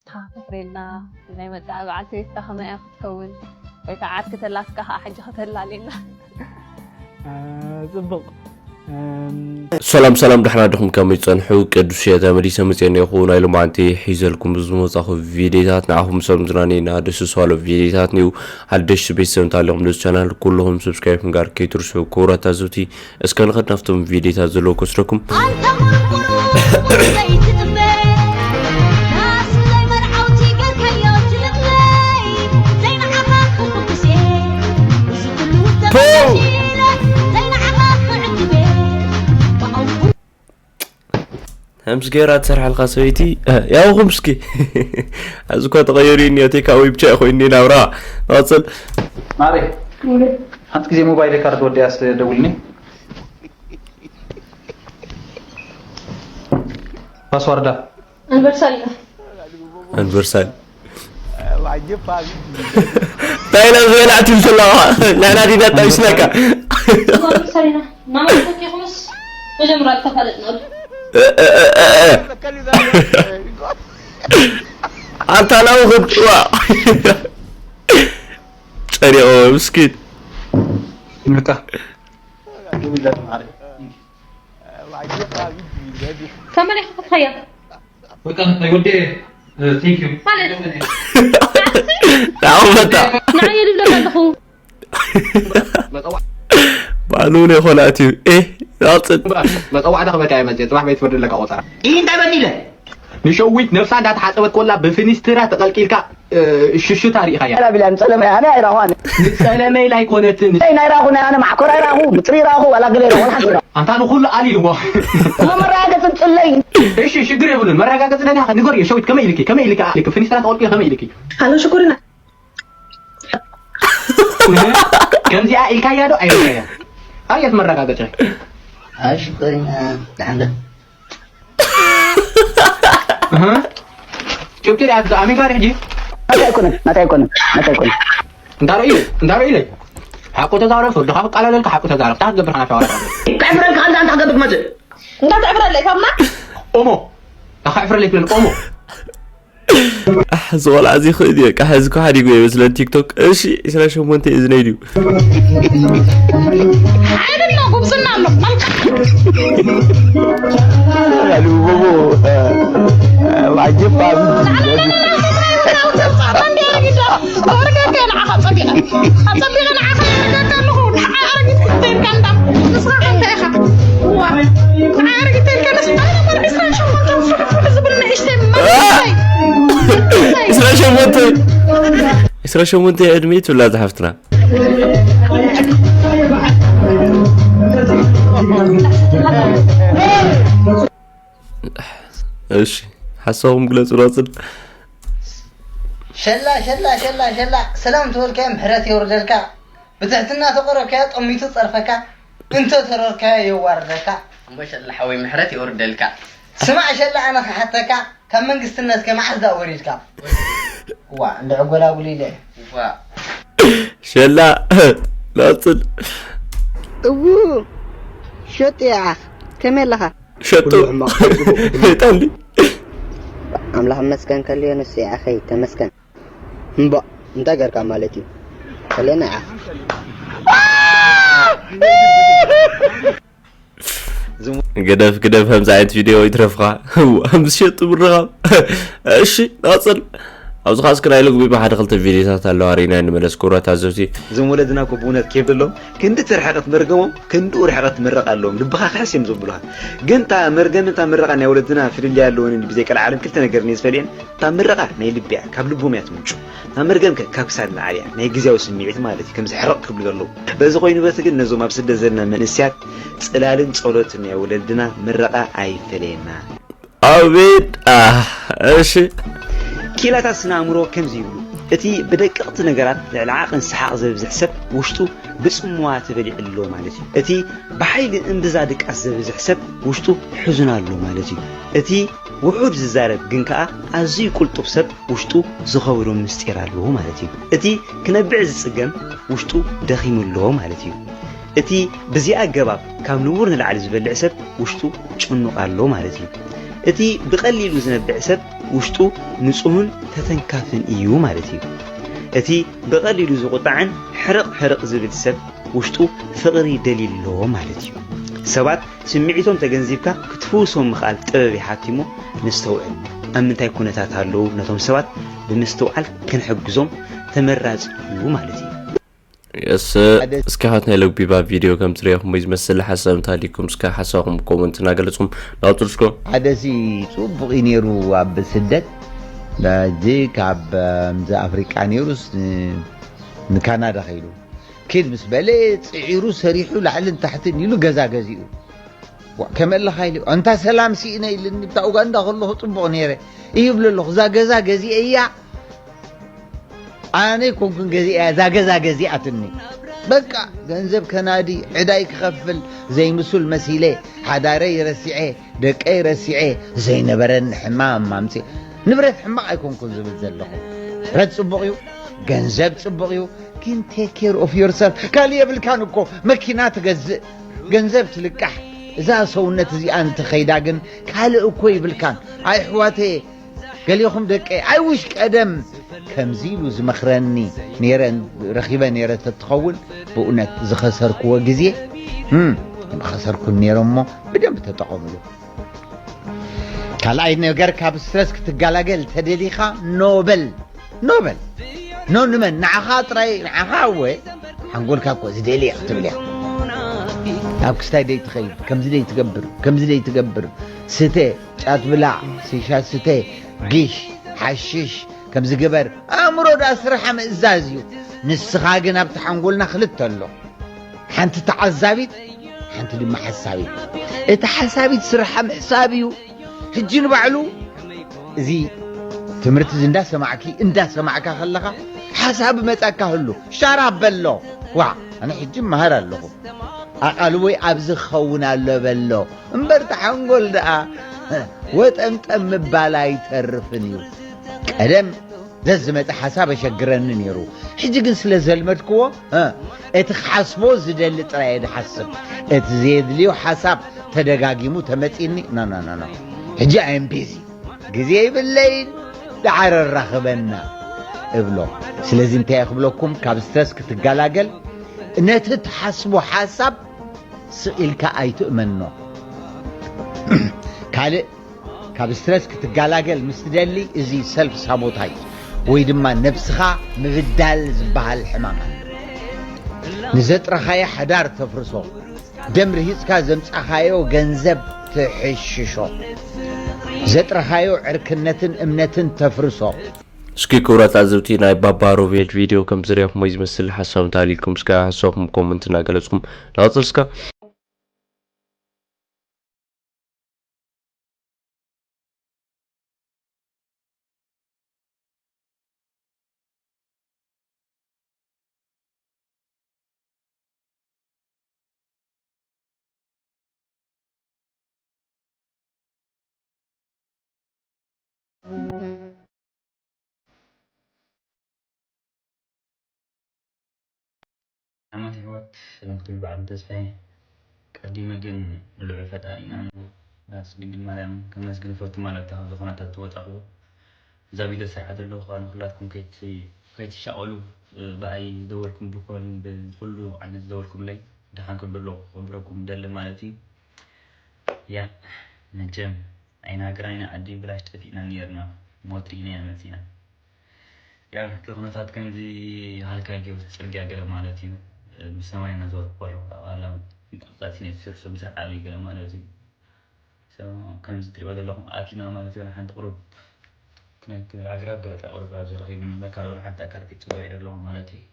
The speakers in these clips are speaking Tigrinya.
ተፍሬልና ናይ መጻኢ በዓልቲ ቤትካ ከመይ እያ ክትከውን? ወይ ከዓ ዓርኪ ተላትካ ከዓ ሕጂ ከተላልየና። ጽቡቕ። ሰላም ሰላም፣ ደሕና ዲኹም? ከመይ ጸንሑ? ቅዱስ እየ ተመሊሰ መጽኤ እኒኹ። ናይ ሎማዓንቲ ሒዘልኩም ዝመጻኹ ቪዲዮታት ንዓኹም ሰብ ዝናኔና ደስ ዝባሎ ቪዲዮታት ኒው። ሓደሽ ቤተሰብ እንተሃለኹም ደስ ቻናል ኩልኹም ሰብስክራይብ ምግባር ከይትርስዑ ክቡራት ታዘብቲ። እስከ ንኸድ ናብቶም ቪዲዮታት ዘለዉ ክወስደኩም። همس ገይራ ትሰርሓልካ ሰበይቲ ያውኹም እስኪ። እዚ እኳ ተቐየሩ እኒኦ ቴካዊ ብቻ ኮይኑ ናብራ። ንቐፅል። ማሬ ሓንቲ ግዜ ሞባይል ካርድ ወዲያ ደውልኒ። ፓስዋርዳ ኣንበርሳልና ኣንበርሳል ታይላ ዝበላ ትብል ዘለዋ ናና ዲና ጣቢስናካ ኣንበርሳልና ናማይ ተኪኹምስ መጀመርያ ተፋለጥናሉ ኣንታ ናው ክትዋ ጨሪቆ ምስኪን ምካ ከመይ ኢኻ ክትኸያ በቃ ወዴ ቴንክ ዩ ማለት ናው መጣ ንዓየ ልብለካ ኣለኹ ባሉ ናይ ኾላእት እዩ ኤ ናፅን መፀዋዕታ ክበካ እየ መፅእ ፅባሕ ቤት ፍርዲ ኣለካ ቆፀራ ይህ እንታይ በኒለ ንሸዊት ነብሳ እንዳተሓፀበት ኮላ ብፍኒስትራ ተቐልቂልካ ሽሽታ ርኢኻያ ቢላ ንፀለመ ኣነ ኣይራኹ ኣነ ንፀለመ ኢላ ኣይኮነትን ናይ ራኹ ናይ ኣነ ማዕኮር ኣይራኹ ምፅሪ ራኹ ዋላ ገለ ራኹ ሓንቲ ኣንታ ንኩሉ ኣል ኢልዎ እሞ መረጋገፂ ንፅለይ እሺ ሽግር የብሉን መረጋገፂ ደሊኻ ንገር የሸዊት ከመይ ኢልኪ ከመይ ኢልካ ፍኒስትራ ተቐልቂል ከመይ ኢልኪ ኣሎ ሽኩርና ከምዚኣ ኢልካያ ዶ ኣይልካያ ኣየት መረጋገፂ ኣሽ ኮይና ዳሕንደ ጭብጢ ሪኣ ኣሚንካ ዶ ሕጂ ናታይ ኣይኮነን ናታይ ኣይኮነን ናታይ ኣይኮነን እንዳ ርእዩ እንዳ ርእዩ ኢለይ ሓቁ ተዛረብ ፍርድኻ ክቃላለልካ ሓቁ ተዛረብ ታ ክትገብር ሓናሻ ዋላ ከዕፍረልካ ኣንታ ኣንታ ክገብር መፅእ እንታይ ትዕብረለይ ካብና ኦሞ ኣኸዕፍረለይ ትብል ኦሞ ዝቆልዓ እዚ ይኽእል እዩ ቃ ሕዚ እኮ ሓዲጉ እየ መስለን ቲክቶክ እሺ ዕስራ ሸሞንተ እዩ ዝነይ ድዩ ሓይልና ጉብዝና ኣሎ መልክዕ ዕስራ ሸሞንተ ዕስራ ሸሞንተ ዕድመ ትብላ ዝሓፍትና እሺ ሓሳብኩም ግለፁ ራፅን ሸላ ሸላ ሸላ ሸላ ሰላም ትበልካዮ ምሕረት የውርደልካ ብትሕትና ተቆረብካዮ ጠሚቱ ፀርፈካ እንተ ተረርካዮ የዋርደካ እሞ ሸላ ሓወይ ምሕረት የውርደልካ ስማዕ ሸላ ኣነ ክሓተካ ካብ መንግስትነት ከ መዓስ ዳ ወሪድካ ዋ እንድዕጎላጉል ኢለ ዋ ሸላ ላፅል እዉ ሸጡ ይዓኽ ከመይ ኣለኻ ሸጡ ጠሊ ኣምላኽ መስገን ከልዮ ንሱ ይዓኸይ ተመስገን እምባ እንታይ ገርካ ማለት እዩ ከለና ይዓኽ ግደፍ ግደፍ ከምዚ ዓይነት ቪድዮ ይትረፍኻ ምስ ሸጡ ምርኻብ እሺ ቀፅል ኣብዚ ኻስክ ናይ ልግቢ ብሓደ ክልተ ቪድዮታት ኣለዋ ሪና ንመለስ ክብራት ኣዘብቲ እዞም ወለድና እኮ ብእውነት ኬፍ ዘለዎም ክንዲ ትርሕቐት መርገሞም ክንድኡ ርሕቐት ትምረቕ ኣለዎም ልብኻ ክሕስ እዮም ዘብሉኻ ግን እታ መርገምን እታ ምረቓ ናይ ወለድና ፍልልይ ኣለዎን ብዘይ ቀልዓለም ክልተ ነገር እየ ዝፈልየን እታ ምረቓ ናይ ልቢ እያ ካብ ልቦም እያ ትምንጩ እታ መርገም ከ ካብ ክሳድ ንዓል እያ ናይ ግዝያዊ ስምዒት ማለት እዩ ከምዚ ሕርቕ ክብሉ ዘለዉ በዚ ኮይኑ በቲ ግን ነዞም ኣብ ስደት ዘለና መንእስያት ጽላልን ጸሎትን ናይ ወለድና ምረቓ ኣይፈለየና። ኣቤት ኣህ እሺ ኪላታት ስነ ኣእምሮ ከምዚ ይብሉ እቲ ብደቀቕቲ ነገራት ልዕሊ ዓቕን ሰሓቕ ዘብዝሕ ሰብ ውሽጡ ብጽምዋ ተበሊዑ ኣሎ ማለት እዩ እቲ ብሓይሊ እምብዛ ድቃስ ዘብዝሕ ሰብ ውሽጡ ሕዙን ኣሎ ማለት እዩ እቲ ውሑድ ዝዛረብ ግን ከኣ ኣዝዩ ቁልጡፍ ሰብ ውሽጡ ዝኸብዶ ምስጢር ኣለዎ ማለት እዩ። እቲ ክነብዕ ዝጽገም ውሽጡ ደኺሙ ኣሎ ማለት እዩ። እቲ ብዚኣ ኣገባብ ካብ ንቡር ንላዕሊ ዝበልዕ ሰብ ውሽጡ ጭኑቕ ኣሎ ማለት እዩ። እቲ ብቐሊሉ ዝነብዕ ሰብ ውሽጡ ንጹህን ተተንካፍን እዩ ማለት እዩ። እቲ ብቐሊሉ ዝቑጣዕን ሕርቕ ሕርቕ ዝብል ሰብ ውሽጡ ፍቕሪ ደልዩ ኣሎ ማለት እዩ። ሰባት ስምዒቶም ተገንዚብካ ክትፍውሶም ምኽኣል ጥበብ ይሓትት እሞ ነስተውዕል። ኣብ ምንታይ ኩነታት ኣለዉ ነቶም ሰባት ብምስትውዓል ክንሕግዞም ተመራጺ እዩ ማለት እዩ። የስ እስኪ ሃት ናይ ለቢባ ቪድዮ ከም ትሪኢኹም ወይ ዝመስል ሓሳብ እንተሃሊኩም እስከ ሓሳብኩም ኮመንት እናገለጽኩም ናውጥር እስኮ። ሓደ ሲ ጽቡቕ እዩ ነይሩ ኣብ ስደት ሕጂ ካብ ምዚ ኣፍሪቃ ነይሩስ ንካናዳ ከይዱ ኪድ ምስ በለ ጽዒሩ ሰሪሑ ላዕልን ታሕትን ኢሉ ገዛ ገዚኡ ከመለኻ ኢሉ ኣንታ ሰላም ስኢነ ኢልኒ ብታ ኡጋንዳ ከለኹ ጽቡቕ ነይረ ይብሎ ኣለኹ እዛ ገዛ ገዚአ እያ ኣነ ኮንኩን ገዚአ እዛ ገዛ ገዚኣትኒ በቃ ገንዘብ ከናዲ ዕዳይ ክኸፍል ዘይምሱል መሲለ ሓዳረይ ረሲዐ ደቀይ ረሲዐ ዘይነበረኒ ሕማም ኣምፅእ ንብረት ሕማቕ ኣይኮንኩን ዝብል ዘለኹ ንብረት ፅቡቕ እዩ ገንዘብ ፅቡቕ እዩ ግን take care of yourself ካልእ የብልካን እኮ መኪና ትገዝእ ገንዘብ ትልቃሕ እዛ ሰውነት እዚኣ እንተኸይዳ ግን ካልእ እኮ ይብልካን ኣይ ኣሕዋተየ ገሊኹም ደቀይ I wish ቀደም ከምዚ ኢሉ ዝመኽረኒ ነይረ ረኺበ ነይረ ተትኸውን ብእውነት ዝኸሰርክዎ ግዜ እም፣ ምኸሰርኩን ነይረ እሞ ብደንብ ተጠቐምሉ ካልኣይ ነገር ካብ ስትረስ ክትገላገል ተደሊኻ ኖበል ኖበል ኖ ንመን ንዓኻ ጥራይ ንዓኻ እወ ሓንጎልካ እኮ ዝደልየ ክትብል እያ ኣብ ክስታይ ደይ ትኸይድ ከምዚ ደይ ትገብር ከምዚ ደይ ትገብር ስተ ጫት ብላዕ ሲሻ ስተ ጊሽ ሓሽሽ ከምዚ ግበር ኣእምሮ ደኣ ስርሓ ምእዛዝ እዩ ንስኻ ግን ኣብቲ ሓንጎልና ክልተ ኣሎ ሓንቲ ተዓዛቢት ሓንቲ ድማ ሓሳቢት እቲ ሓሳቢት ስርሓ ምሕሳብ እዩ ሕጂ ንባዕሉ እዚ ትምህርቲ እዚ እንዳሰማዕኪ እንዳሰማዕካ ከለኻ ሓሳብ መጻካ ህሉ ሻራ በሎ ዋ ኣነ ሕጂ መሃር ኣለኹ ኣቓልቦይ ኣብዚ ክኸውን ኣሎ በሎ እምበር ተሓንጎል ደኣ ወጠምጠም ምባል ኣይተርፍን እዩ ቀደም ዘዝመፀ ሓሳብ ኣሸግረኒ ነይሩ ሕጂ ግን ስለ ዘልመድክዎ እቲ ክሓስቦ ዝደሊ ጥራይ ድሓስብ እቲ ዘየድልዮ ሓሳብ ተደጋጊሙ ተመፂኒ ኖኖኖኖ ሕጂ ኣየም ቢዚ ግዜ ይብለይን ደዓር ኣራኽበና እብሎ ስለዚ እንታይ ክብለኩም ካብ ስትረስ ክትገላገል ነቲ ትሓስቦ ሓሳብ ስቕ ኢልካ ኣይትእመኖ ካልእ ካብ ስትረስ ክትገላገል ምስ ትደሊ እዚ ሰልፍ ሳቦታጅ ወይ ድማ ነብስኻ ምብዳል ዝበሃል ሕማም ኣሎ ንዘጥረኻዮ ሓዳር ተፍርሶ ደም ርሂፅካ ዘምፃኻዮ ገንዘብ ትሕሽሾ ዘጥረኻዮ ዕርክነትን እምነትን ተፍርሶ እስኪ ክቡራት ኣዘብቲ ናይ ባባ ሮቤል ቪድዮ ከም ዝሪኹም ወይ ዝመስል ሓሳብ እንተሃሊኩም እስከ ሓሳብኩም ኮመንት እናገለፅኩም ንቐፅል እስከ ኣማት ይሕወት ሰላም ክትብል ብዓለም ተስፋየ ቀዲመ ግን ልዑል ፈጣሪና ናስ ድንግል ማርያም ከመስግን ፈቱ ማለት ካብ ዝኾነታት ትወፃኹ እዛ ቪድዮ ሰሪሓ ዘለኹ ከዓ ንኩላትኩም ከይትሻቐሉ ብኣይ ዝደወልኩም ብኮል ብኩሉ ዓይነት ዝደወልኩምለይ ድሓን ክብለኩ ክብረኩም ደሊ ማለት እዩ ያ መቸም ኣይናገራይና ዓዲ ብላሽ ጠፊእና ነይርና ሞት ሪኢናያ መፂና ያው እቲ ኩነታት ከምዚ ሃልካ ጌሩ እቲ ፅርግያ ገለ ማለት እዩ ብሰማይ እናዘወርኩ ከለኹ ኣላ ምንቅስቃስ ነቲ ስርሱ ምሳዕ ዓብዩ ገለ ማለት እዩ ከምዚ ትሪኦ ዘለኹም ኣቲና ማለት እዩ ሓንቲ ቁሩብ ክነክ ኣግራብ ገለ ቁሩብ ኣብዚ ረኺብኒ ካልኦ ሓንቲ ኣካል ክፅበ ኣለኹ ማለት እዩ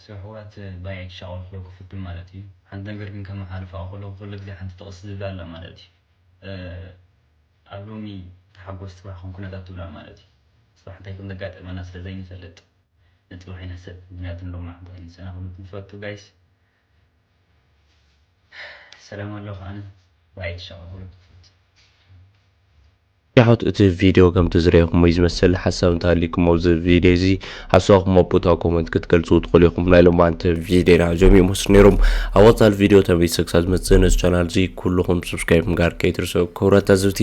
ስርሕዋት ባይ ኣይትሻቐሉ ክብለኩ ፍትን ማለት እዩ ሓንቲ ነገር ግን ከመሓልፋ ከለኩ ኩሉ ግዜ ሓንቲ ጥቕሲ ዝብላ ኣላ ማለት እዩ ኣብ ሎሚ ተሓጎስ ፅባሕ ከም ኩነታት ትብላ ማለት እዩ ፅባሕ እንታይ ከም ዘጋጠመና ስለ ዘይንፈልጥ ንፅባሕ ይንሕሰብ ምክንያቱ ንሎማዓንቲ ኣይንሰና ክብለኩም ዝፈቱ ጋይስ ሰላም ኣለኹ ኣነ ባይ ኣይትሻቐሉ ክብለኩ ፍትን ያሆት እቲ ቪድዮ ከም ትዝረየኹም ወይ ዝመስል ሓሳብ እንተሃሊኩም ኣብዚ ቪድዮ እዚ ሓሳብኩም ኣብ ቦታ ኮመንት ክትገልፁ ትኽእሉ ኢኹም ናይ ሎማንቲ ቪድዮና እዞም እዮም ወስድ ነይሮም ኣብ ወፃል ቪድዮ ተመይሰ ክሳብ ዝመፅእ ነዚ ቻናል እዚ ኩልኹም ሰብስክራይብ ምግባር ከይትርስዑ ክብረት ኣዝብቲ